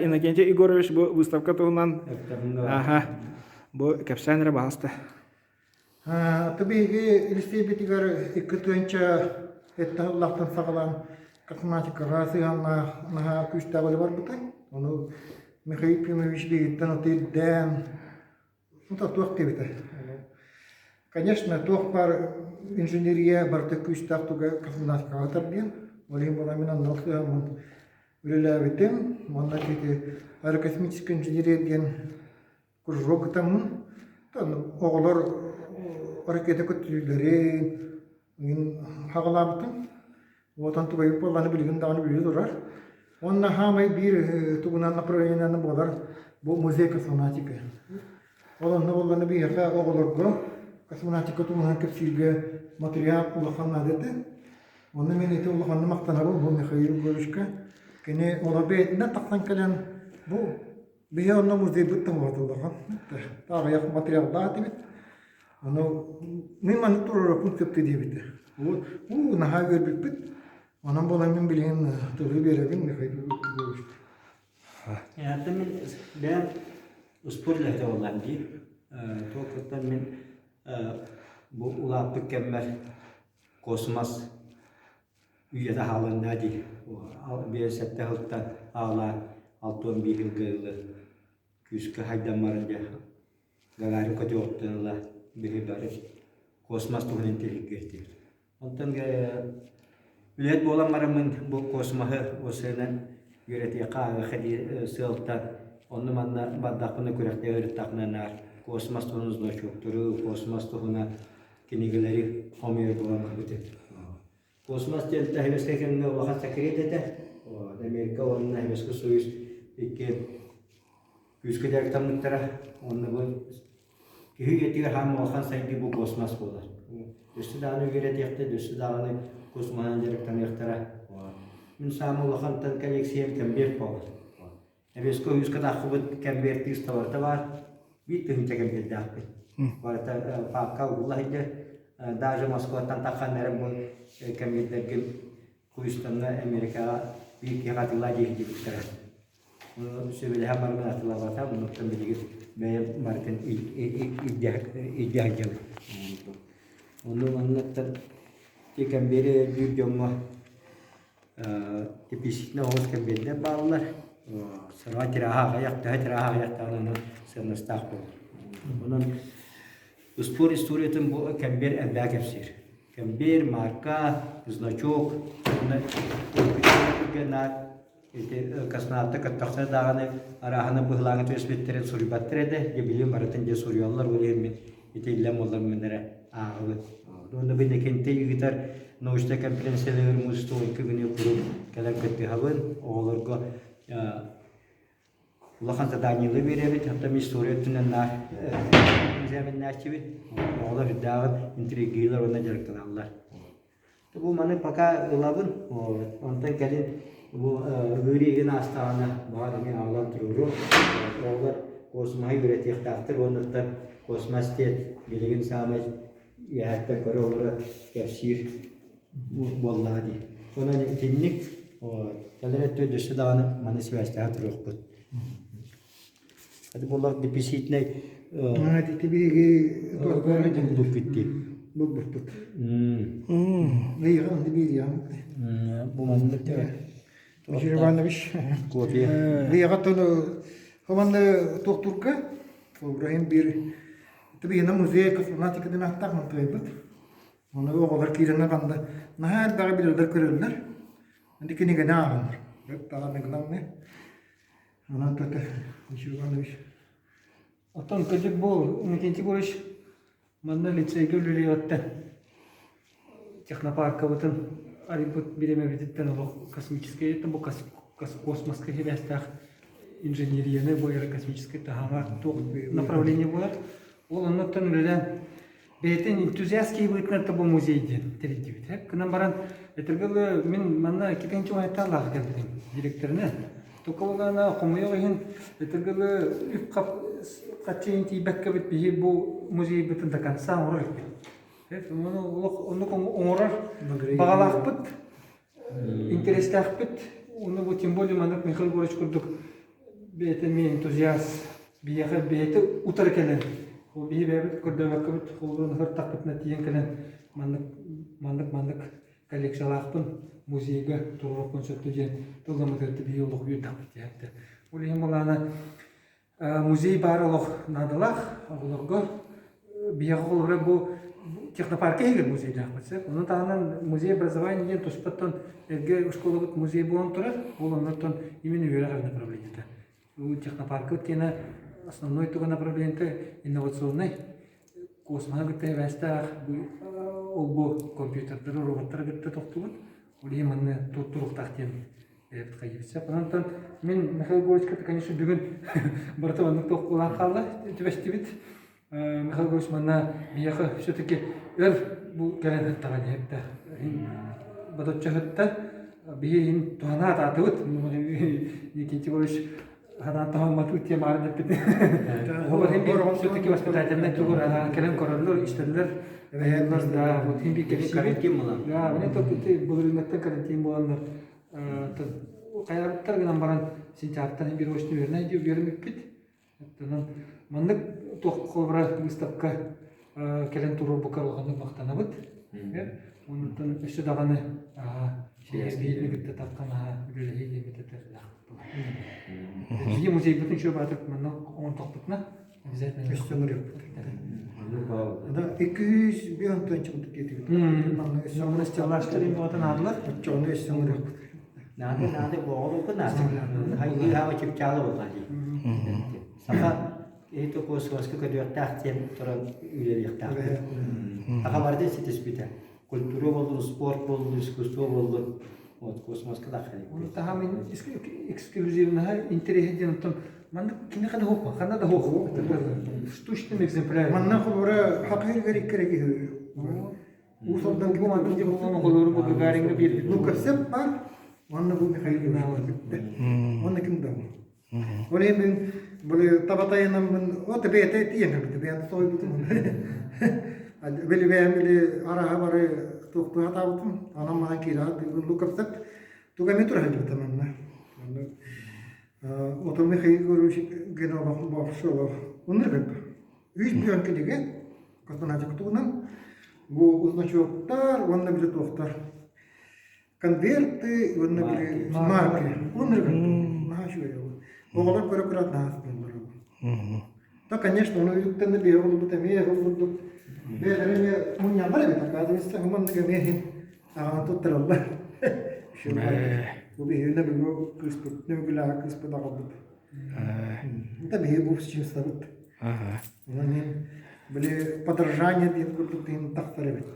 Иннокентий Егорович бу выставка туһунан аха бу кэпсээн эрэ баҕаста. Биһиги илиссиэйбитигэр 2007 сыллаахтан саҕалаан космонавтикаҕа сыһыаннаах наһаа күүстээх үлэ барбыта. Ону Михаил Ефимович биһигиттэн отой ирдээн, туох диэбитэ. Конечно, туох баар инженерия барыта күүстээх туга космонавтикаҕа тардыан. Ол иһин буолан мин онно сыһыаммын үлэлээбитим. Уонна ити аэрокосмическая инженерия диэн кружок ытаммын, оҕолор ракета көтүүлэрин мин хаҕалаабытым. Уотан тубайбыт буоллаҕына билигин даҕаны үлэлии турар. Уонна хаамай биир тугунан направлениенан буолар бу музей космонавтика. Ол онно буоллаҕына биһиэхэ оҕолорго космонавтика туһунан кэпсииргэ материал улахан наада этэ. Онно мин ити улаханнык махтанабын бу Михаил Егоровичка. Кини олор бэйэтинэн тахсан кэлэн бу Биһи онно музейбыт тоҥоотуллаҕа. Аҕыйах материаллаах этибит. Ону мин маннык туруорукпун сөптө диэбитэ. Уу, наһаа үөрбүппүт. Онон буолан мин билигин тылы биэрэбин Михаил Егорович. Аты мин бэйэм успуорт үлэһитэ буоллаҕым дии. Туох мин бу улааппыт кэммэр космос үйэтэ хааланна дии. 57 сылтан аалаан 61 сылга ылы күүскэ хайдан баран дьэ Гагарин көтүөҕүттэн ыла биһи бары космос туһунан интэриэһиргиэтибит. Онтон үлэһит буолан бараммын бу космоһы ОСН үөрэтиэххэ ааҕыахха диир сыалтан онно-манна бардахпына күрэхтэһэ ырыттахпына наар космос туһунан значоктары, космос туһунан кинигэлэри хомуйар буолан барбытым. Космос диэн Советскай кэмҥэ улахан секрет этэ. Америка уонна Советский Союз икки күүскэ дьарыктаммыттара. Уонна бу киһи үйэтигэр хаан улахан сайдыы бу космос буолар. Өссө даҕаны үөрэтиэхтэ, өссө даҕаны космоһынан дьарыктаныахтара. Мин саамай улахантан коллекциям кэмбиэр буолар. Эбиэскэ ойууска таххыбыт кэмбиэртиир барыта баар. Биир тыһыынча кэмбиэрдээхпит. Барыта паапка угулла сылдьар. Даже Москваттан таххан эрэн бу кэмбиэрдэргин Хьюстоҥҥа, Америкаҕа биир киһи атыылаа диэки диэбиттэрэ. Сөбүлэһэн баран атыылаабатам, оннуктан билигин бэйэм барытын илдьэ сылдьабын. Онно манныктан кэмбиэри өйдүүр дьоҥҥо Типичнэй оҕус кэмбиэрдэр бааллар. Саҥа тираһа аҕыйах, төһө тираһа аҕыйахтаҕына онон сыаннастаах буолар. Онон успуор историятын бу кэмбиэр элбэҕи кэпсиир. Кэмбиэр, марка, значок уонна наар ити космонавта көттөхтөр даҕаны арааһына быһылааҥҥа түбэспиттэрин суруйбаттар этэ. Дьэ билигин барытын дьэ суруйаллар, ол иһин мин ити иллэҥ буоллармын эрэ ааҕабын. Уонна бу Иннокентий ыытар научнай конференцияларыгар муус күнү куруук кэлэн кыттыһабын. Оҕолорго улахан заданиелары биэрэбит. Оттон история өттүнэн наар экзаменнааччыбыт. Оҕолор үрдээҕин интригиилэр уонна дьарыктаналлар. Бу маны пока ылабын. Онтон кэлин бу ыарыы игин аастаҕына баҕар эмиэ аҕалан туруоруом. Оҕолор космоһы үөрэтиэхтээхтэр уонна космос диэн билигин саамай үөһэттэн көрө олоро кэпсиир буоллаҕа дии. Онон итинник кэлэр өттүгэр өссө даҕаны маны сибээстэһэ туруохпут. Это буоллар деписитнэй Ити биһиги булбуппут дии. Булбуппут. Ыйыгын бириям. Бу маннык Михаил Иванович. Копия. Ыйыгаттан хоманны туохтурга Ибрахим биир Тыбыйына музей космонавтика диэн ааттаах мантыйбыт. Оны оҕолор киирэн ханда наһаа элбэҕи билэллэр көрөллөр. Ити кинигэни ааҕаллар. Даҕаны главное. Онон Петр Михаил Иванович. Оттон кырдьык бу Иннокентий Егорович манна лицейгэ үлэлиэҕиттэн технопаркабытын арыйбыт бириэмэбититтэн олох космическай бу космоска сибээстээх инженерияны бу аэрокосмическай таһаҕа туох направление буолар. Ол оннуттан үлэлээн бэйэтин энтузиаст киһи быһыытынан бу музей диэн тэрийдибит. Гынан баран этэргэ дылы мин манна кипенчи лааҕы кэлбитим директорынан. Только буоллаҕына хомойуох иһин этэргэ дылы үп-хап хаччыйын тиийбэккэбит биһи бу музейбытын до конца оҥорор иликпит. Ону оннук оҥорор баҕалаахпыт, интэриэстээхпит. Уонна бу тем более маннык Михаил Егорович курдук. бэйэтэ эмиэ энтузиаст, биһиэхэ бэйэтэ утары кэлэн, ол биһи бэйэбит көрдөөбөккөбүт холобурун ыһыртахпытына тиийэн кэлэн маннык маннык маннык коллекциялаахпын музейга туруорукпун сөптө диэн тылламмытыгар биһи олох үөрдэхпит диэхтэ. Ол иһин былаана музей баар олох наадалаах оҕолорго биһиэхэ холобура бу технопарка иһигэр музейдаахпыт сөп. Ону таһынан музей образования диэн туспаттан эргэ оскуолабыт музей буолан турар. Ол оннуттан именно үөрэх направлениета. Бу технопаркабыт киэнэ основной туга направлениета инновационный космоһы кытта сибээстээх ол бу компьютердары, роботтары кытта тохтубут. Ол иһин манна туруктаах диэн хайыбыт. Онтон мин Михаил Егоровичка, конечно, бүгүн барыта оннук туох хаалла түбэстибит. Михаил Егорович манна биһиэхэ все-таки өр бу кэлэн сыттаҕа диэбитэ. Бодоччо сытта. Биһи туһана атаатыбыт. Никита Егорович ханаан таһымматыбыт диэн баарын эппит. Ол иһин биир все-таки воспитательнай тугур кэлэн көрөллөр, истэллэр. Да, вот иһин биир кэпсиибит. Карантин буолан. Да, мне тут былырыыҥҥаттан карантин буоланнар хайаабыттар гынан баран сентябрьтан биир очно үөрэнэ үөрэммиппит. Оттон маннык туох холобура выставка кэлэн туруорбукка улаханнык махтанабыт. Оннуттан өссө даҕаны биһиги кытта таххан үлэлэһии диэммит этэр Биһиги музейбытын үчүгэй баатык манна оҥортохпутуна обязательно Өссө ыҥырыахпыт. Да, 205 тыһыынча курдук диэтигит. Манна өссө Манна стеллажтар баҕатын аадылар. Оччоҕуна өссө ыҥырыахпыт. Наада, наада, оҕолорго наада. Хайыы хаама чыпчаалы буолла дии. Саха киһи космоска көтүөхтээх диэн туран үлэлиэхтээхпит. Саха барыта ситиспитэ. Культура буоллун, спорт буоллун, искусство буоллун, вот космоска да Оны таһамын эксклюзивнаһа интэриэһи диэн оттон маннык кини хана хоп, хана да хоп. Штучным экземпляр. Манна холобура хакыйыргар иккere киһи. Уус Алдан Бу маннык диплом холору бу Гагариҥҥа биэрбит. Ну, көссеп бар. Онно бу Михаил Иванович. Онно ким да. Ол иһин мин били табатайынаммын от бэйэтэ тиийэн кэлбитэ бэйэм соһуйбутум. Били бэйэм били арааһа бары туохтуу сатаабытым. Онон манан киирэ бүгүн бу көпсөт туга эмиэ тура сылдьыбыта манна. Ото Михаил Егорович Генова бохсоло. Оннук кэлбэ. Үс бүөн кинигэ космонавтика туһунан бу значоктар уонна били туохтар конверты уонна били марки. Оннук наһаа үчүгэй Оҕолор көрө көрө наһаа астыналлар. Да, конечно, ону үктэнне биһи олорбут эмиэ ол курдук бэйэлэрэ эмиэ мунньаллар эбит, оказывается, маннык эмиэ иһин аҕалан туттараллар. Бу биһиги нөмүгү кыыспыт, нөмүгүлээҕи кыыспыт аҕалбыт. Это биһиги выпускницабыт. Онон иһин били подражание диэн курдук иһин тахсар эбит.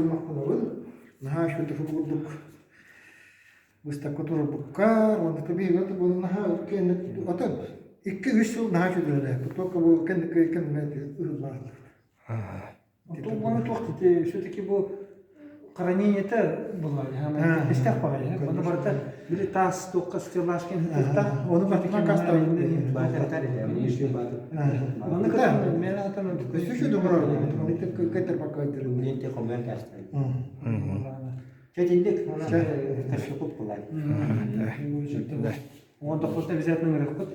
Махтанабын. Наһаа үчүгэй курдук выставка туруорбукка уонна биһиги бу наһаа атын 2-3 сыл наһаа үчүгэй только бу кэнники кэмҥэ ыһыллаатылар. Ону туох ити все-таки бу хранениета была, истэх баҕайы. Ону барыта били таас туохха стеллажкин тыттах. Ону барытына кастан Баатар Ону кытта мен атан Өссө şu добро. Кэтер пока Менте хомуйан каастар. Чэ, итинник кашыкут булай. Он дохуотта обязательно ырыхпыт.